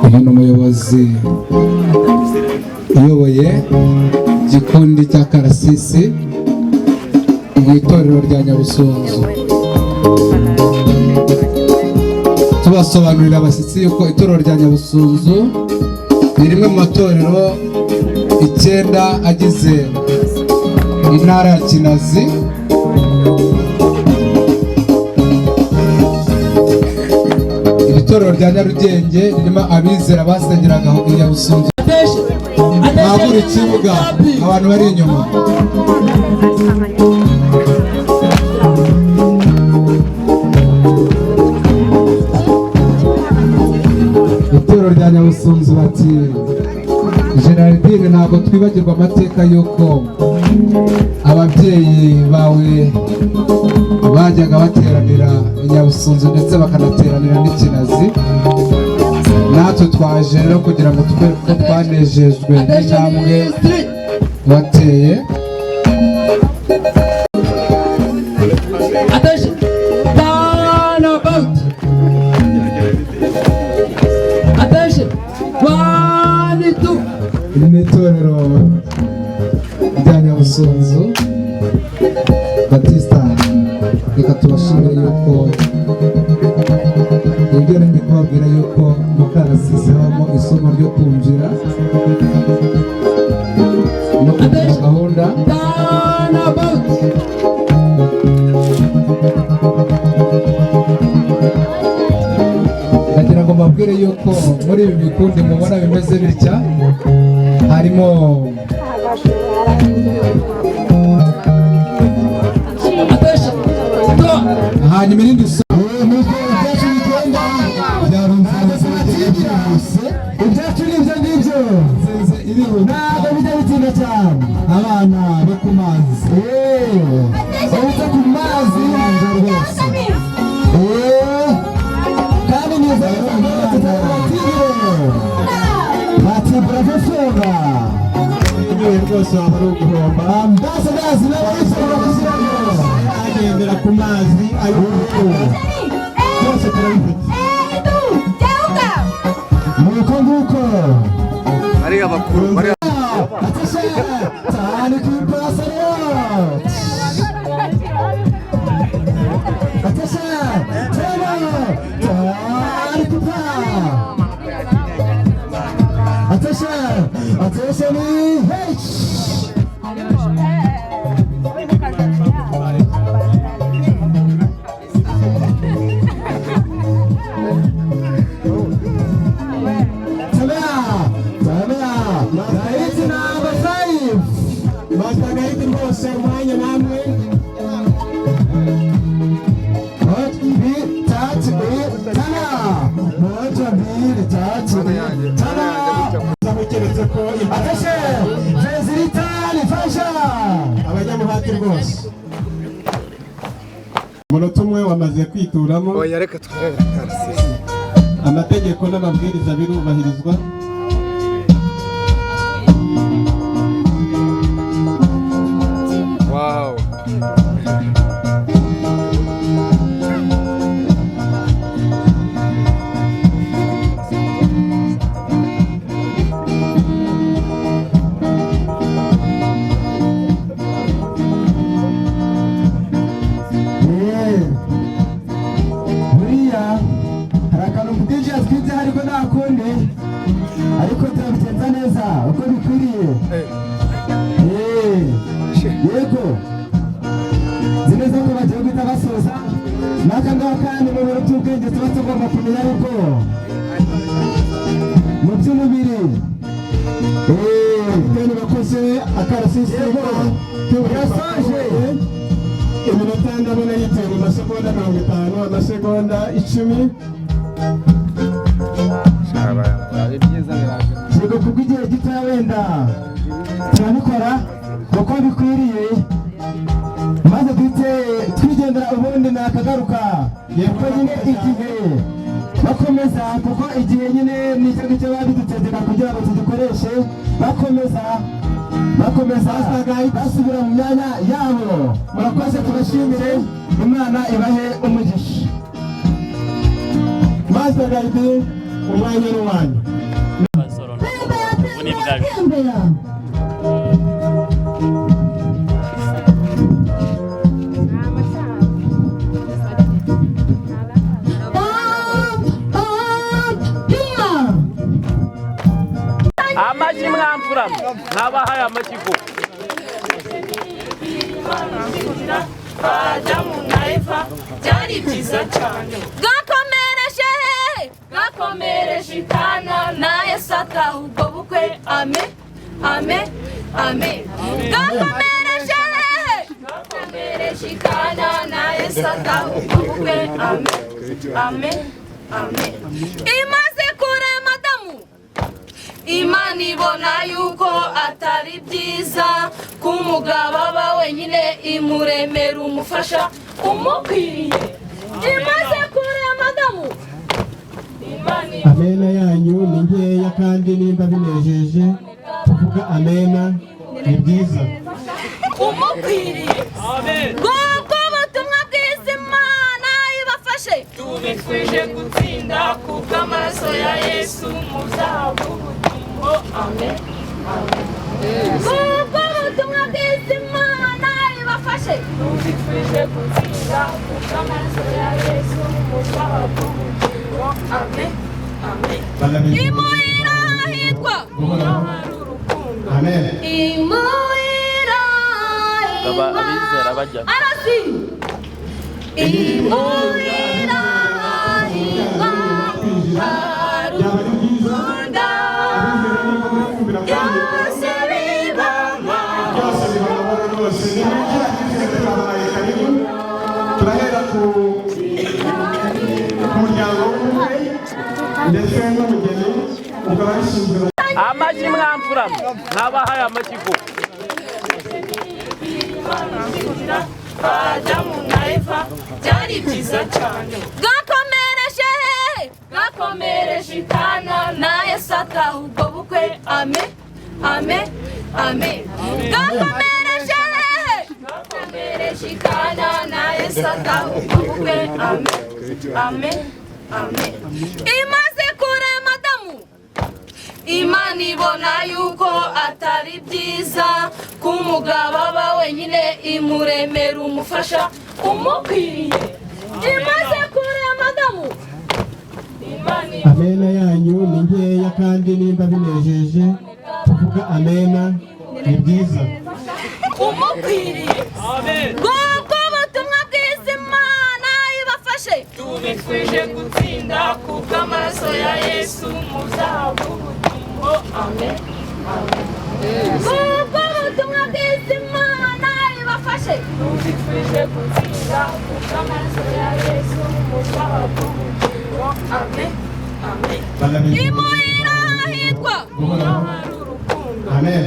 Uyu ni umuyobozi uyoboye igikundi cya Karasisi mu itorero rya Nyabusunzu. Tubasobanurira abashyitsi yuko itorero rya Nyabusunzu ni rimwe mu matorero 9 agize intara ya Kinazi. Iri torero rya Nyarugenge ririmo abizera basengeraga aho i Nyabusunzu. Mwagura ikibuga, abantu bari inyuma. Itorero rya Nyabusunzu bati: "Gerardine, ntabwo twibagirwa amateka y'uko ababyeyi bawe bajyaga bateranira i Nyabusunzu ndetse bakanateranira n'Ikinazi. Natwe twaje rero kugira ngo tukwereke ko twanejejwe n'intambwe wateye." Attention. Turn about. Attention. One, two. Iri ni itorero rya Nyabusunzu. Batista, reka tubashimire yuko ibyo ndi kubabwira yuko mu Karasisi habamo isomo ryo kumvira no kugira gahunda. Turn about. Ndagira ngo mbabwire yuko muri ibi bikundi mubona bimeze bitya harimo Attention. Stop. Hanyuma irindi somo Nuko ibyacu bigenda byihuse, ibyacu ni ibyo ngibyo, ntabwo bijya bitinda cyane. Abana bo ku mazi, uretse ku mazi y'inyanja rwose, kandi nizeye ko tutabatigire bati bravo funga. Inyuye rwose waba ari uguhomba. Ambassadors n'abayifunga kugira ngo agendera ku mazi ay'urukundo, byose turabifite. Nuko nguko. Bariya bakuru bariya. Attention, tani kwipasa rero. Attention, tena, tani kupa. Attention, attention, H. Tembea, tembea. Gaiti number 5. Matagahiti rwose, umwanya namwe. Moja, mbili, tatu, nne, tano. Moja, mbili, tatu, nne, tano. Keretse ko Attention, Vezirita Lifasha. Abanyamuhati rwose, umunota umwe wamaze kwituramo. Oya, reka twirebere Karasisi. Amategeko n'amabwiriza birubahirizwa. Wow. Buriya hari akantu DJ atwite, ariko nta kundi, ariko turabigenza neza uko bikwiriye. Yego, nzi neza ko bagiye guhita basoza n'aka ngaka. Ni mu bintu by'ubwenge tuba tugomba kumenya yuko mu by'umubiri Kapiteni bakoze akarasisi. Birasoje. Iminota ndabona yituye mu masegonda 50, amasegonda 10. Ibyiza biraje. Yego, kubw'igihe gitoya wenda turabikora uko bikwiriye, maze duhite twigendera, ubundi nakagaruka, kuko nyine igihe bakomeza, kuko igihe nyine nicyo ngicyo baba bidutegeka kugira ngo tugikoreshe. Bakomeza, bakomeza basubira mu myanya yabo. Murakoze, tubashimire, Imana ibahe umugisha. Master Guide, umwanya ni uwanyu. Basoro ubu ni bwaje. Amashyi mwamfura, nabahaye amashyi ko. Adamu na Eva byari byiza cyane. Bwakomereje hehe? Bwakomereje ikana. Na Yesu ataha ubwo bukwe. Ame, ame, ame. Bwakomereje hehe? Bwakomereje ikana na Yesu ataha ubwo bukwe. Ame, ame, ame. Imaze kurema Adamu, Imana ibona yuko atari byiza ko umugabo aba wenyine, imuremera umufasha umukwiriye. Imaze kurema Adamu, Imana Amena yanyu ni nkeya, kandi nimba binejeje kuvuga amena ni byiza. Umukwiriye. Bw'ubwo butumwa bwiza Imana ibafashe. Tubifuje gutsinda kubw'amaraso ya Yesu, muzahabwa ubugingo. Amen. Bw'ubwo butumwa bwiza Imana ibafashe. Tubifuje gutsinda kubw'amaraso ya Yesu, muzahabwa ubugingo. Amen, amen. Imuhira ahitwa Hari urukundo. Amen. Imuhira. Abizera bajya. Arasi. Imuhira ahitwa hari Byaba ari byiza urukundo. abizera niba muri kumvira kandi Byose bibamo. Byose biba amahoro rwose. Nimwinjira abizera, turabahaye karibu. Turahera ku muryango w'ubukwe ndetse n'umugeni, ubwo ababishinzwe. Amashyi mwamfura, nabahaye amashyi ko. Adamu na Eva byari byiza cyane. Bwakomereje hehe? Bwakomereje ikana. Na Yesu ataha ubwo bukwe. Ame, ame, ame. Bwakomereje hehe? Bwakomereje ikana na Yesu ataha ubwo bukwe. Ame, ame, ame. Imaze kurema Adamu, Imana ibona yuko atari byiza ko umugabo aba wenyine, imuremera umufasha umukwiriye. Imaze kurema Adamu, Imana Amena yanyu ni nkeya, kandi nimba binejeje kuvuga amena ni byiza. Umukwiriye. Bw'ubwo butumwa bwiza Imana ibafashe. Tubifuje gutsinda kubw'amaraso ya Yesu, muzahabwa ubugingo. Amen. Bw'ubwo butumwa bwiza Imana ibafashe. Tubifuje gutsinda kubw'amaraso ya Yesu, muzahabwa ubugingo. Amen, amen. Imuhira ahitwa Amen.